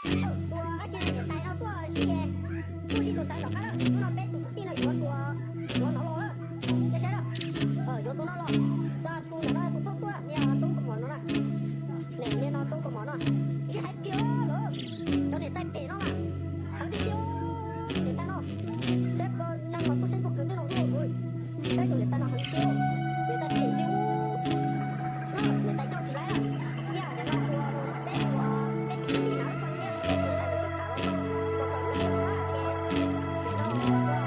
Tus dab tsi niam tais no tuaj sib ces, tuaj sib tus ntxhais tom qab lawm. Hnub no peb tus kwv tij no yuav tus, yuav no los lawm. Cia saib lawm, yuav tus no los, tus ntawm no kuv thauj tuaj, niag tub kaus mom no na. Niag no tub kaus mom no, tsis hais kiag lawm. Cov niam tais phem no mas, heev tiag tiag. Tus niam tais no, saib neeg los kuj saib puag kawg tej no, saib tus niam tais no heev tiag, niam tais phem tiag. Niam tais coj tsis laib lawm. Yam no tus, peb tus, peb tus kwv tij na, tso peb tus ntxhais mus sib tham los tau, tau tau sib xyaum na ces, ces no ua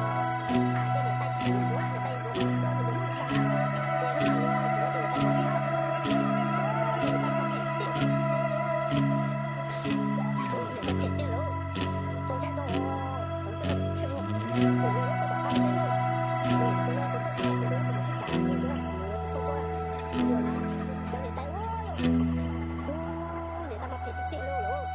sib tham ces niam tais tsis pub yuav, niam tais yuav mus coj mus yuav mus tsa na, ces hnub no yuav tus niam tais tsis yog, niam tais phem tiag, niam tais phem tiag lawm. Txaus ntshai rau, txaus ntshai rau, tus no yuav tus tom qab ntxhais na, tus no tus txoj kev tus no tus mus sib tham, tus no tus mus thauj tuaj, cov niam tais ua, tus niam tais mas phem tiag tiag li lawm.